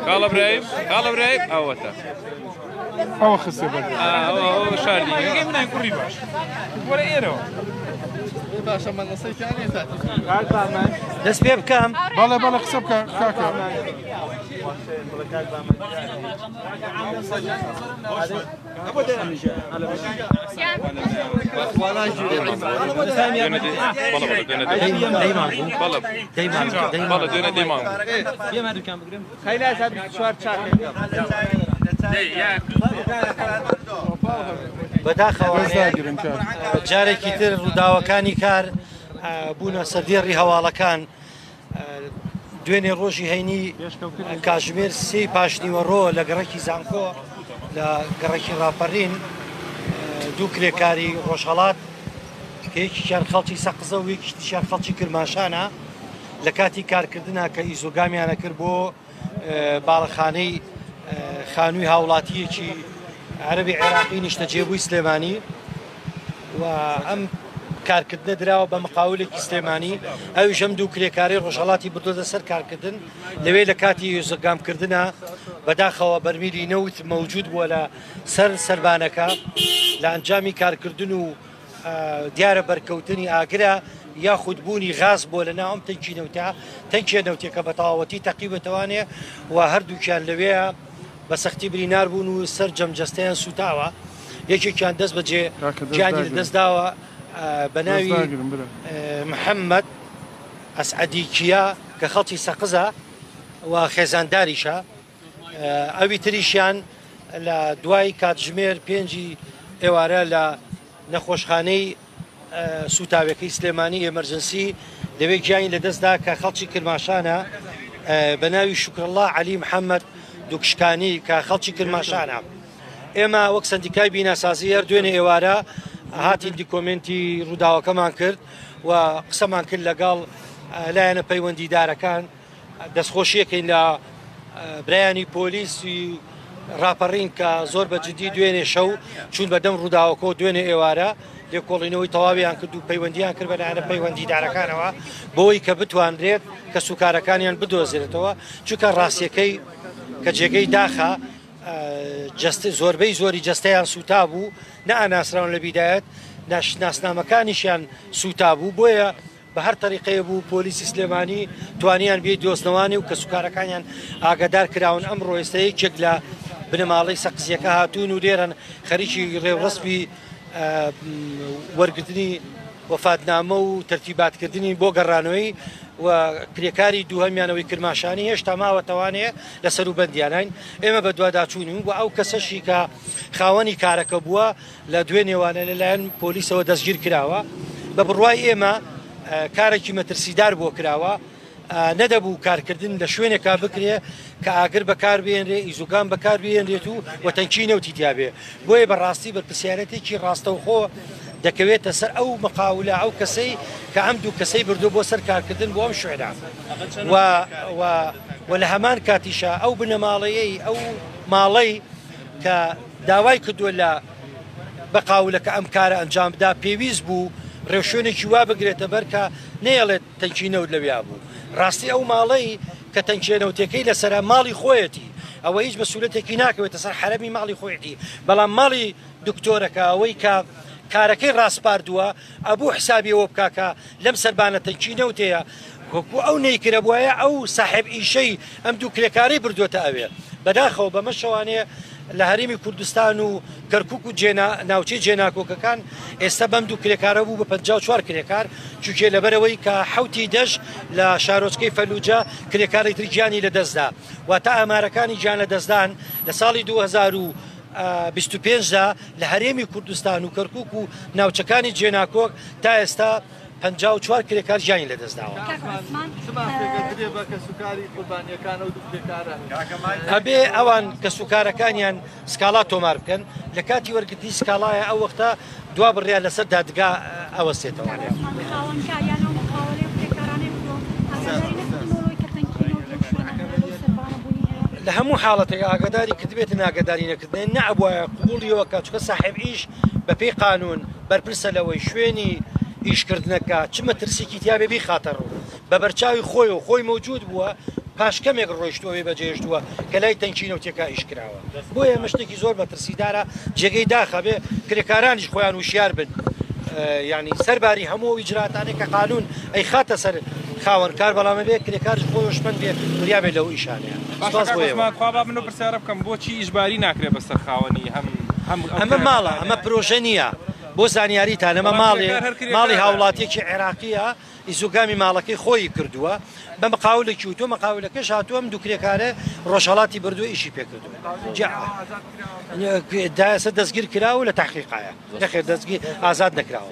خاڵە برایم خاڵە برایم ئەوەتە ئەوە خستە بەر ئەوە شاردی منای کوڕی باش وەرە ئێرەوە. باشە من نەسەیتیان دەست پێ بکەم. بەڵێ بەڵێ قسە بکە کاکە. بەڵێ دوێنێ دەیمان بەداخەوە دەست ناگرن کاکە. جارێکی تر ڕووداوەکانی کار بوونە سەردێڕی هەواڵەکان. دوێنێ ڕۆژی هەینی کاتژمێر 3 پاشنیوەڕۆ لە گەڕەکی زانکۆ لە گەڕەکی ڕاپەڕین دوو کرێکاری ڕۆژهەڵات کە یەکیان خەڵکی سەقزە و یەکیشیان خەڵکی کرماشانە لە کاتی کارکردنا کە ئیزۆگامیانە کرد بۆ باڵەخانەی خانووی هاوڵاتیەکی عەرەبی عێراقی نیشتەجێبووی سلێمانی و ئەم کارکردنە دراوە بە مقاولێکی سلێمانی، ئەویش ئەم دوو کرێکارەی ڕۆژهەڵاتی بردۆتە سەر کارکردن. لەوێ لە کاتی ئیزۆگامکردنە بەداخەوە بەرمیلی نەوت مەوجود بووە لە سەر سەربانەکە. لە ئەنجامی کارکردن و دیارە بەرکەوتنی ئاگرە یاخود بوونی غاز بووە لە ناو ئەم تەنکی نەوتە، تەنکیە نەوتێکە بە تەواوەتی تەقیوەتەوانێ و هەردووکیان لەوێ بە سەختی برینار بوون و سەر جەمجەستەیان سوتاوە. یەکێکیان دەست بەجێ گیانی لەدەستداوە بە ناوی محەممەد ئەسعەدی کیا کە خەڵکی سەقزە و خێزانداریشە. ئەوی تریشیان لە دوای کاتژمێر 5ی ئێوارە لە نەخۆشخانەی سوتاوەکەی سلێمانی ئێمەرجنسی لەوێ گیانی لەدەستدا کە خەڵکی کرماشانە بە ناوی شوکرەڵڵا عەلی محەممەد دوکشکانی کە خەڵکی کرماشانە. ئێمە وەک سەندیکای بیناسازی هەر دوێنێ ئێوارە هاتین دیکۆمێنتی ڕووداوەکەمان کرد و قسەمان کرد لەگەڵ لایەنە پەیوەندیدارەکان. دەستخۆشیەکەین لە برایانی پۆلیسی ڕاپەڕین کە زۆر بە جدی دوێنێ شەو چوون بەدەم ڕووداوەکە و دوێنێ ئێوارە لێکۆڵینەوەی تەواویان کرد و پەیوەندیان کرد بە لایەنە پەیوەندیدارەکانەوە بۆی کە بتوانرێت کە سوکارەکانیان بدۆزرێتەوە، چونکە ڕاستیەکەی کە جێگەی داخە زۆربەی زۆری جەستەیان سووتا بوو، نەئاناسراون لە بیدایەت، ناسنامەکانیشیان سووتا بوو، بۆیە بە هەر تەریقەیە بوو پۆلیسی سلێمانی توانیان بێ دۆزنەوانی و کەسوکارەکانیان ئاگادار کراون. ئەمڕۆ ئێستا یەکێک لە بنەماڵەی سەقزیەکە هاتوون و لێرەن خەریکی ڕێوڕەسمی وەرگرتنی وەفاتنامە و تەرتیباتکردنی بۆ گەڕانەوەی و کرێکاری دووهەمیانەوەی کرماشانی هێشتا ماوەتەوانەیە لە سەروبەندیانین. ئێمە بەدواداچوونین و ئەو کەسەشی کە خاوەنی کارەکە بووە لە دوێنێوانە لەلایەن پۆلیسەوە دەستگیر کراوە. بە بڕوای ئێمە کارێکی مەترسیدار بۆ کراوە، نەدەبوو کارکردن لە شوێنێکا بکرێ کە ئاگر بەکاربێنرێ، ئیزۆگام بەکاربێنرێت و تەنکی نەوتی تیابێ. بۆیە بەڕاستی بەرپرسیارەتێکی ڕاستەوخۆ دەکەوێتە سەر ئەو مقاولە، ئەو کەسەی کە ئەم دوو کەسەی بردو بۆ سەر کارکردن بۆ ئەم شوێنە و لە هەمان کاتیشە ئەو بنەماڵەیەی ئەو ماڵەی کە داوای کردووە لە بەقاولەکە ئەم کارە ئەنجام بدا، پێویست بوو ڕێوشوێنێکی وا بگرێتە بەر کە نەیەڵێت تەنکی نەوت لەویا بوو. ڕاستی ئەو ماڵەی کە تەنکیە نەوتەکەی لەسەرە ماڵی خۆیەتی، ئەوە هیچ مەسئولیەتێکی ناکەوێتە سەر حەرەمی ماڵی خۆیەتی، بەڵام ماڵی دکتۆرەکە ئەوەی کە کارەکەی ڕاسپاردووە ئەبوو حسابی ئەوە بکا کە لەم سەربانە تەنکی نەوتەیە، وەکو ئەو نەیکرە بواە ئەو ساحێب ئیشەی ئەم دوو کرێکارەی بردووەتە ئەوێ. بەداخەوە بەمە شەوانەیە لە هەرێمی کوردستان و کەرکک و ناوچەی جێناکۆکەکان ئێستا بەم دوو کرێکارە بوو بە 54 کرێکار، چونکێ لەبەرەوەی کە حوتی دەش لە شارۆچکەی فەلوجە کرێکاری تر گیانی لەدەستدا. واتە ئامارەکانی گیان لەدەستدان لە ساڵی 2025 دا لە هەرێمی کوردستان و کەرکک و ناوچەکانی جێناکۆک تا ئێستا 54 کرێکار گیانی لەدەستداوە. ئەبێ ئەوان کەسوکارەکانیان سکاڵا تۆمار بکەن، لە کاتی وەرگرتنی سکاڵایە ئەو وەختە دوا بڕیار لەسەر دادگا ئەوەستێتەوە. لە هەموو حاڵەتێک ئاگاداری کردبێت ناگەداری نەکردن نەبوایە قبوڵیەوە کە چونکە ساحێب ئیش بەپێی قانون بەرپرسە لەوەی شوێنی ئیشکردنەکە چ مەترسیکی تیاێ بیخاتە ڕوو، بە بەرچاوی خۆی و خۆی مەوجود بووە. پاش کەمێک ڕۆیشتووە ئەوێ بەجێهێشتووە کە لای تەنکی نەوتەکە ئیش کراوە. بۆیە ئەمە شتێکی زۆر مەترسیدارە، جێگەی داخە بێ کرێکارانیش خۆیان وشیار بن. یانی سەرباری هەموو ئەو ئیجراتانەی کە قانون ئەیخاتە سەر خاوەن کار، بەڵام ئەبێ کرێکاریش خۆی هۆشمەند بێ، وریا بێ لەو ئیشانەیە. باشە سپاس کاک بۆ ئێوە. عوسمان تخوا با من ئەو پرسیارە بکەم بۆچی ئیجباری ناکرێ بەسەر خاوەنی هەم هەم ئەو ئەمە ماڵە، کرێکارانەیە؟ ئەمە پرۆژە نییە. بۆ زانیاریتان ئەمە بەڵام ماڵێ کرێکار هەر ماڵی کرێکارە. هاوڵاتیەکی عێراقیە، ئیزوگامی ماڵەکەی خۆیی کردووە بە مقاولێکی وتووە، مقاولەکەش هاتووە ئەم دوو کرێکارە ڕۆژهەڵاتی بردووە ئیشی پێ کردووە. تا ئێستا دەستگیر کراوە و لە تەحقیقایە. نەخێر دەستگیر ئازاد نەکراوە.